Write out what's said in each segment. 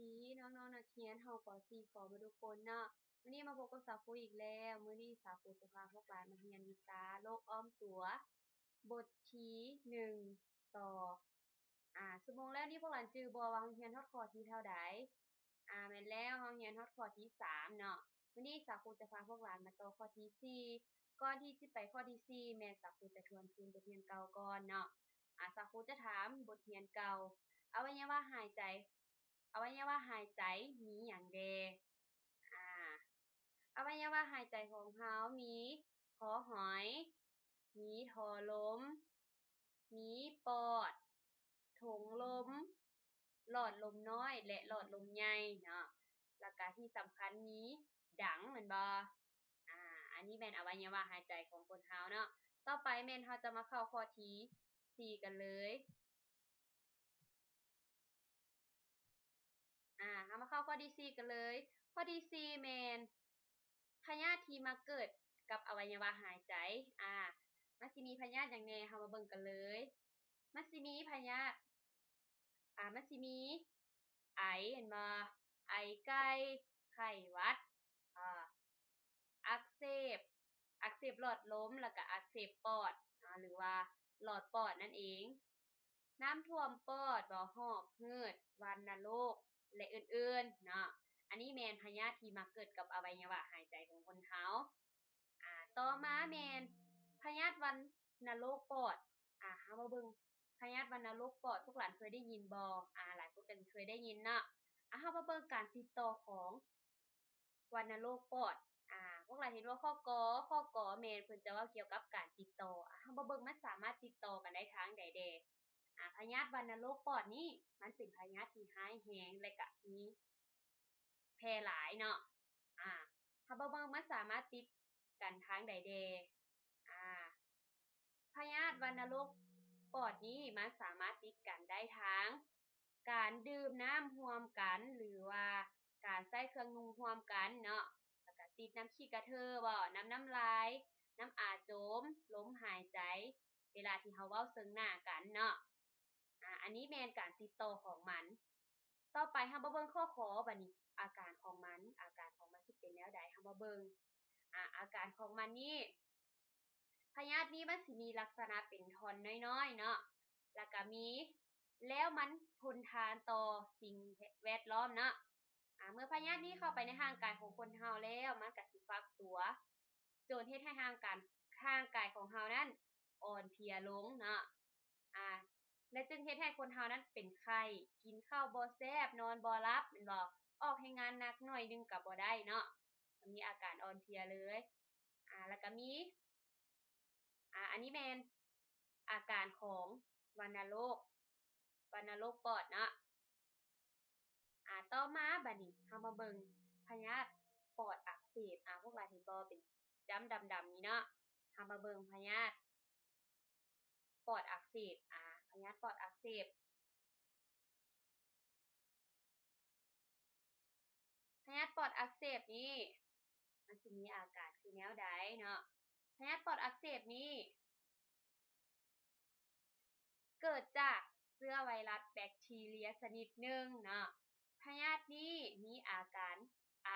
ດີນ້ອງໆນັກຮຽນເຮົາ ປໍສີ່ ຂໍໝົດທຸກຄົນເນາະ. ມື້ນີ້ມາພົບກັບສາວຄູອີກແລ້ວ. ມື້ນີ້ສາວຄູຈະພາພວກຫຼານມາຮຽນວິຊາໂລກອ້ອມຕົວ ບົດທີໜຶ່ງ ຕໍ່ ອາ ຊົ່ວໂມງແລ້ວນີ້ພວກຫຼານຈື່ບໍ່ວ່າເຮົາຮຽນຮອດຂໍ້ທີເທົ່າໃດ? ອາ ແມ່ນແລ້ວ ເຮົາຮຽນຮອດຂໍ້ທີສາມເນາະ. ມື້ນີ້ສາວຄູຈະພາພວກຫຼານມາຕໍ່ຂໍ້ທີສີ່. ກ່ອນທີ່ຈະໄປຂໍ້ທີສີ່ ແມ່ນສາວຄູຈະທວນຄືນບົດຮຽນເກົ່າກ່ອນເນາະ. ອາ ສາວຄູຈະຖາມບົດຮຽນເກົ່າ ອະໄວຍະວະຫາຍໃຈ ອະໄວຍະວະຫາຍໃຈມີຫຍັງແດ່? ອາ ອະໄວຍະວະຫາຍໃຈຂອງເຮົາມີ ຄໍຫອຍ, ມີທໍ່ລົມ, ມີປອດ, ຖົງລົມ, ຫຼອດລົມນ້ອຍ ແລະ ຫຼອດລົມໃຫຍ່ເນາະ. ແລ້ວກະທີ່ສຳຄັນມີດັງ ແມ່ນບໍ່? ອາ ອັນນີ້ແມ່ນອະໄວຍະວະຫາຍໃຈຂອງຄົນເຮົາເນາະ. ຕໍ່ໄປແມ່ນເຮົາຈະມາເຂົ້າຂໍ້ທີສີ່ກັນເລີຍ. ອາ ເຮົາມາເຂົ້າຂໍ້ທີສີ່ກັນເລີຍ. ຂໍ້ທີສີ່ແມ່ນພະຍາດທີ່ມັກເກີດກັບອະໄວຍະວະຫາຍໃຈ. ອາ ມັນຊິມີພະຍາດຫຍັງແດ່? ເຮົາມາເບິ່ງກັນເລີຍ. ມັນຊິມີພະຍາດ ອາ ມັນຊິມີໄອ ແມ່ນບໍ່? ໄອໄກ່, ໄຂ້ຫວັດ, ອາ ອັກເສບ, ອັກເສບຫຼອດລົມ ແລ້ວກະອັກເສບປອດ ອາ ຫຼືວ່າຫຼອດປອດນັ້ນເອງ, ນ້ຳຖ້ວມປອດບໍ, ຫອບຫືດ, ວັນນະໂລກ ແລະ ອື່ນໆເນາະ. ອັນນີ້ແມ່ນພະຍາດທີ່ມັກເກີດກັບອະໄວຍະວະຫາຍໃຈຂອງຄົນເຮົາ. ອາ ຕໍ່ມາແມ່ນພະຍາດວັນນະໂລກປອດ. ອາ ເຮົາມາເບິ່ງພະຍາດວັນນະໂລກປອດ ພວກຫຼານເຄີຍໄດ້ຍິນບໍ່? ອາ ຫຼາຍຄົນກໍຊິເຄີຍໄດ້ຍິນເນາະ. ອາ ເຮົາມາເບິ່ງການຕິດຕໍ່ຂອງວັນນະໂລກປອດ. ອາ ພວກຫຼານເຫັນວ່າຂໍ້ ກ, ຂໍ້ ກ ແມ່ນເພິ່ນຈະເວົ້າກ່ຽວກັບການຕິດຕໍ່. ອາ ເຮົາມາເບິ່ງມັນສາມາດຕິດຕໍ່ກັນໄດ້ທາງໃດແດ່? ອາ ພະຍາດວັນນະໂລກປອດນີ້ ມັນເປັນພະຍາດທີ່ຮ້າຍແຮງ ແລະ ກະມີ ແຜ່ຫຼາຍເນາະ. ອາ ເຮົາມາເບິ່ງມັນສາມາດຕິດກັນທາງໃດແດ່? ອາ ພະຍາດວັນນະໂລກປອດນີ້ ມັນສາມາດຕິດກັນໄດ້ທາງການດື່ມນ້ຳຮ່ວມກັນ ຫຼືວ່າການໃຊ້ເຄື່ອງນຸ່ງຮ່ວມກັນເນາະ, ແລ້ວກະຕິດນຳຂີ້ກະເທີບໍ, ນຳນ້ຳລາຍ, ນຳອາຈົມ, ລົມຫາຍໃຈ ເວລາທີ່ເຮົາເວົ້າເຊິ່ງໜ້າກັນເນາະ. ອາ ອັນນີ້ແມ່ນການຕິດຕໍ່ຂອງມັນ. ຕໍ່ໄປເຮົາມາເບິ່ງຂໍ້ ຂ ບາດນີ້ ອາການຂອງມັນ ອາການຂອງມັນຊິເປັນແນວໃດ? ເຮົາມາເບິ່ງ ອາ ອາການຂອງມັນນີ້ ພະຍາດນີ້ມັນຊິມີລັກສະນະເປັນທ່ອນນ້ອຍໆເນາະ, ແລ້ວກະມີ ແລ້ວມັນທົນທານຕໍ່ສິ່ງແວດລ້ອມເນາະ. ອາ ເມື່ອພະຍາດນີ້ເຂົ້າໄປໃນຮ່າງກາຍຂອງຄົນເຮົາແລ້ວ ມັນກະຊິຟັກຕົວ ຈົນເຮັດໃຫ້ຮ່າງການ ຮ່າງກາຍຂອງເຮົານັ້ນອ່ອນເພຍລົງເນາະ. ອາ ແລະ ຈຶ່ງເຮັດໃຫ້ຄົນເຮົານັ້ນເປັນໄຂ້, ກິນເຂົ້າບໍ່ແຊບ, ນອນບໍ່ຫຼັບ ແມ່ນບໍ່? ອອກແຮງງານໜັກໜ້ອຍໜຶ່ງກໍບໍ່ໄດ້ເນາະ, ມີອາການອ່ອນເພຍເລີຍ. ອາ ແລ້ວກໍມີ ອາ ອັນນີ້ແມ່ນອາການຂອງວັນນະໂລກ ວັນນະໂລກປອດເນາະ. ອາ ຕໍ່ມາບາດນີ້ເຮົາມາເບິ່ງພະຍາດປອດອັກເສບ. ອາ ພວກຫຼານເຫັນບໍ່? ເປັນຈ້ຳດຳໆນີ້ເນາະ. ເຮົາມາເບິ່ງພະຍາດປອດອັກເສບ. ອາ ພະຍາດປອດອັກເສບ. ພະຍາດປອດອັກເສບນີ້ ມັນຊິມີອາການຄືແນວໃດເນາະ? ພະຍາດປອດອັກເສບນີ້ ເກີດຈາກເຊື້ອໄວຣັສແບັກທີເຣຍຊະນິດໜຶ່ງເນາະ. ພະຍາດນີ້ມີອາການໄອ,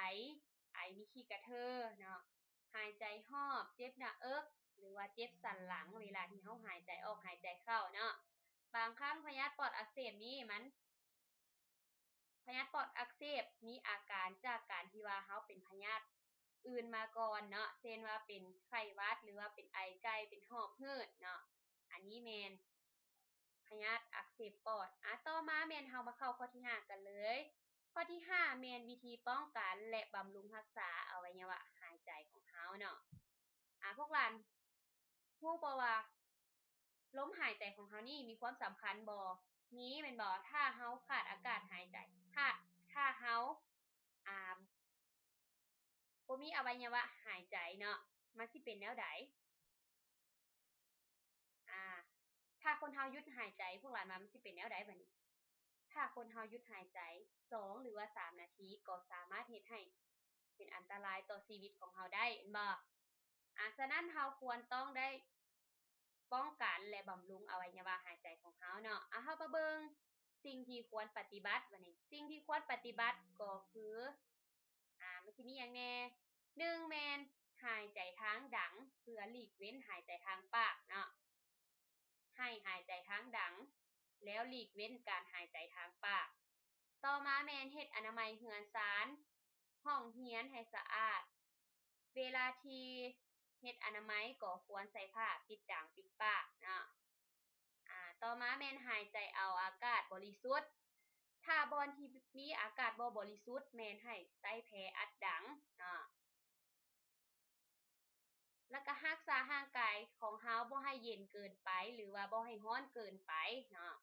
ໄອມີຂີ້ກະເທີເນາະ, ຫາຍໃຈຫອບ, ເຈັບໜ້າເອິກ ຫຼືວ່າເຈັບສັນຫຼັງເວລາທີ່ເຮົາຫາຍໃຈອອກຫາຍໃຈເຂົ້າເນາະ. ບາງຄັ້ງພະຍາດປອດອັກເສບນີ້ມັນ ພະຍາດປອດອັກເສບມີອາການຈາກການທີ່ວ່າເຮົາເປັນພະຍາດອື່ນມາກ່ອນເນາະ, ເຊັ່ນວ່າເປັນໄຂ້ຫວັດ ຫຼືວ່າເປັນໄອໄກ່, ເປັນຫອບຫືດເນາະ. ອັນນີ້ແມ່ນພະຍາດອັກເສບປອດ. ອາ ຕໍ່ມາແມ່ນເຮົາມາເຂົ້າຂໍ້ທີຫ້າກັນເລີຍ. ຂໍ້ທີຫ້າແມ່ນວິທີປ້ອງກັນ ແລະ ບຳລຸງຮັກສາອະໄວຍະວະຫາຍໃຈຂອງເຮົາເນາະ. ອາ ພວກຫຼານຮູ້ບໍ່ວ່າ ລົມຫາຍໃຈຂອງເຮົານີ້ມີຄວາມສຳຄັນບໍ່? ມີແມ່ນບໍ່? ຖ້າເຮົາຂາດອາກາດຫາຍໃຈ ຖ້າ ຖ້າເຮົາ ອາ ບໍ່ມີອະໄວຍະວະຫາຍໃຈເນາະ ມັນຊິເປັນແນວໃດ? ອາ ຖ້າຄົນເຮົາຢຸດຫາຍໃຈ ພວກຫຼານວ່າມັນຊິເປັນແນວໃດບາດນີ້? ຖ້າຄົນເຮົາຢຸດຫາຍໃຈສອງ ຫຼືວ່າສາມນາທີ ກໍສາມາດເຮັດໃຫ້ເປັນອັນຕະລາຍຕໍ່ຊີວິດຂອງເຮົາໄດ້ ແມ່ນບໍ່? ອາ ສະນັ້ນເຮົາຄວນຕ້ອງໄດ້ປ້ອງກັນ ແລະ ບຳລຸງອະໄວຍະວະຫາຍໃຈຂອງເຮົາເນາະ. ອາ ເຮົາມາເບິ່ງ ສິ່ງທີ່ຄວນປະຕິບັດ ບາດນີ້ ສິ່ງທີ່ຄວນປະຕິບັດກໍຄື ອາ ມັນຊິມີຫຍັງແດ່? ໜຶ່ງ ແມ່ນຫາຍໃຈທາງດັງ ເພື່ອຫຼີກເວັ້ນຫາຍໃຈທາງປາກເນາະ. ໃຫ້ຫາຍໃຈທາງດັງ ແລ້ວຫຼີກເວັ້ນການຫາຍໃຈທາງປາກ. ຕໍ່ມາແມ່ນເຮັດອະນາໄມເຮືອນຊານ, ຫ້ອງຮຽນໃຫ້ສະອາດ. ເວລາທີ່ເຮັດອະນາໄມກໍຄວນໃສ່ຜ້າປິດດັງປິດປາກເນາະ. ອາ ຕໍ່ມາແມ່ນຫາຍໃຈເອົາອາກາດບໍລິສຸດ. ຖ້າບ່ອນທີ່ມີອາກາດບໍ່ບໍລິສຸດ ແມ່ນໃຫ້ໃຊ້ແພອັດດັງເນາະ. ແລ້ວກໍຮັກສາຮ່າງກາຍຂອງເຮົາບໍ່ໃຫ້ເຢັນເກີນໄປ ຫຼືວ່າບໍ່ໃຫ້ຮ້ອນເກີນໄປເນາະ.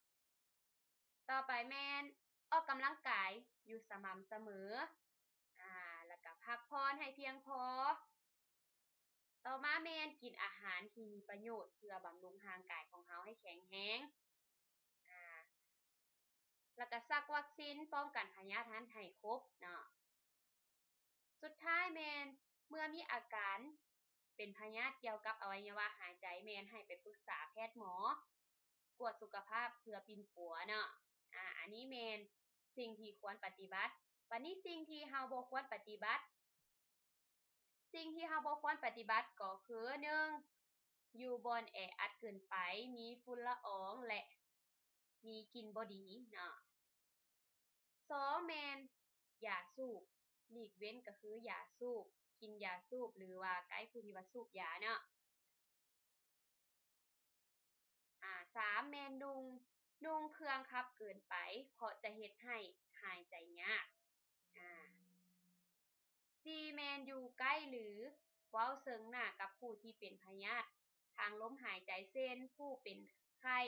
ຕໍ່ໄປແມ່ນອອກກຳລັງກາຍຢູ່ສະໝ່ຳສະເໝີ ອາ ແລ້ວກໍພັກຜ່ອນໃຫ້ພຽງພໍ. ຕໍ່ມາແມ່ນກິນອາຫານທີ່ມີປະໂຫຍດ ເພື່ອບຳລຸງຮ່າງກາຍຂອງເຮົາໃຫ້ແຂງແຮງ ອາ ແລ້ວກໍສັກວັກຊີນປ້ອງກັນພະຍາດຫັ້ນໃຫ້ຄົບເນາະ. ສຸດທ້າຍແມ່ນເມື່ອມີອາການເປັນພະຍາດກ່ຽວກັບອະໄວຍະວະຫາຍໃຈ ແມ່ນໃຫ້ໄປປຶກສາແພດໝໍ ກວດສຸຂະພາບເພື່ອປິ່ນປົວເນາະ. ອາ ອັນນີ້ແມ່ນສິ່ງທີ່ຄວນປະຕິບັດ. ບາດນີ້ສິ່ງທີ່ເຮົາບໍ່ຄວນປະຕິບັດ. ສິ່ງທີ່ເຮົາບໍ່ຄວນປະຕິບັດກໍຄື ໜຶ່ງ ຢູ່ບ່ອນແອອັດເກີນໄປ, ມີຝຸ່ນລະອອງ ແລະ ມີກິ່ນບໍ່ດີເນາະ. ສອງ ແມ່ນຢາສູບ, ຫຼີກເວັ້ນກໍຄືຢາສູບ, ກິນຢາສູບ ຫຼືວ່າໃກ້ຜູ້ທີ່ວ່າສູບຢາເນາະ. ອາ ສາມ ແມ່ນນຸ່ງ ນຸ່ງເຄື່ອງຄັບເກີນໄປ ເພາະຈະເຮັດໃຫ້ຫາຍໃຈຍາກ. ອາ ສີ່ ແມ່ນຢູ່ໃກ້ ຫຼື ເວົ້າເຊິ່ງໜ້າກັບຜູ້ທີ່ເປັນພະຍາດທາງລົມຫາຍໃຈ ເຊັ່ນ ຜູ້ເປັນໄຂ້,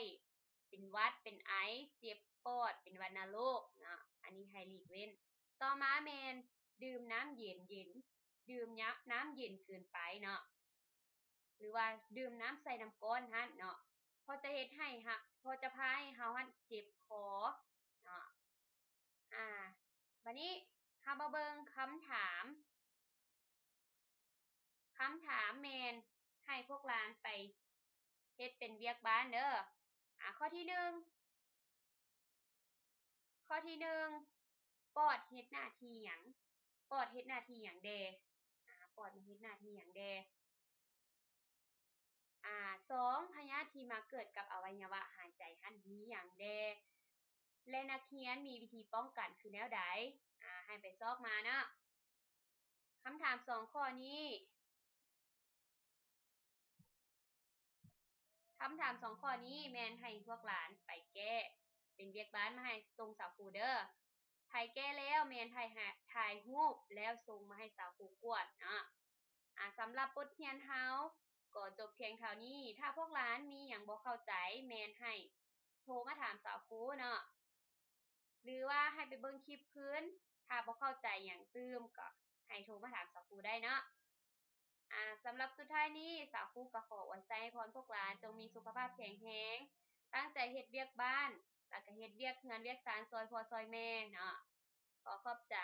ເປັນຫວັດ, ເປັນໄອ, ເຈັບປອດ, ເປັນວັນນະໂລກເນາະ, ອັນນີ້ໃຫ້ຫຼີກເວັ້ນ. ຕໍ່ມາແມ່ນດື່ມນ້ຳເຢັນໆ, ດື່ມຍາ ນ້ຳເຢັນເກີນໄປເນາະ ຫຼືວ່າດື່ມນ້ຳໃສ່ນ້ຳກ້ອນຫັ້ນເນາະ ເພາະຈະເຮັດໃຫ້ ເພາະຈະພາໃຫ້ເຮົາຫັ້ນເຈັບຄໍເນາະ. ອາ ບາດນີ້ເຮົາມາເບິ່ງຄຳຖາມ. ຄຳຖາມແມ່ນໃຫ້ພວກຫຼານໄປເຮັດເປັນວຽກບ້ານເດີ. ອາ ຂໍ້ທີໜຶ່ງ ຂໍ້ທີໜຶ່ງ ປອດເຮັດໜ້າທີ່ຫຍັງ? ປອດເຮັດໜ້າທີ່ຫຍັງແດ່? ອາ ປອດມັນເຮັດໜ້າທີ່ຫຍັງແດ່? ອາ ສອງ ພະຍາດທີ່ມັກເກີດກັບອະໄວຍະວະຫາຍໃຈຫັ້ນມີຫຍັງແດ່ ແລະ ນັກຮຽນມີວິທີປ້ອງກັນຄືແນວໃດ? ອາ ໃຫ້ໄປຊອກມາເນາະ. ຄຳຖາມສອງຂໍ້ນີ້ ຄຳຖາມສອງຂໍ້ນີ້ແມ່ນໃຫ້ພວກຫຼານໄປແກ້ເປັນວຽກບ້ານມາໃຫ້ສົ່ງສາວຄູເດີ. ໃຜແກ້ແລ້ວແມ່ນຖ່າຍ ຖ່າຍຮູບແລ້ວສົ່ງມາໃຫ້ສາວຄູກວດເນາະ. ອາ ສຳລັບບົດຮຽນເຮົາກໍຈົບພຽງເທົ່ານີ້. ຖ້າພວກຫຼານມີຫຍັງບໍ່ເຂົ້າໃຈ ແມ່ນໃຫ້ໂທມາຖາມສາວຄູເນາະ ຫຼືວ່າໃຫ້ໄປເບິ່ງຄລິບຄືນ. ຖ້າບໍ່ເຂົ້າໃຈຫຍັງຕື່ມ ກໍໃຫ້ໂທມາຖາມສາວຄູໄດ້ເນາະ. ອາ ສຳລັບສຸດທ້າຍນີ້ ສາວຄູກໍຂໍອວຍໄຊໃຫ້ພອນພວກຫຼານຈົ່ງມີສຸຂະພາບແຂງແຮງ, ຕັ້ງໃຈເຮັດວຽກບ້ານ ແລ້ວກໍເຮັດວຽກເຮືອນວຽກຊານຊ່ອຍພໍ່ຊ່ອຍແມ່ເນາະ. ຂໍຂອບໃຈ.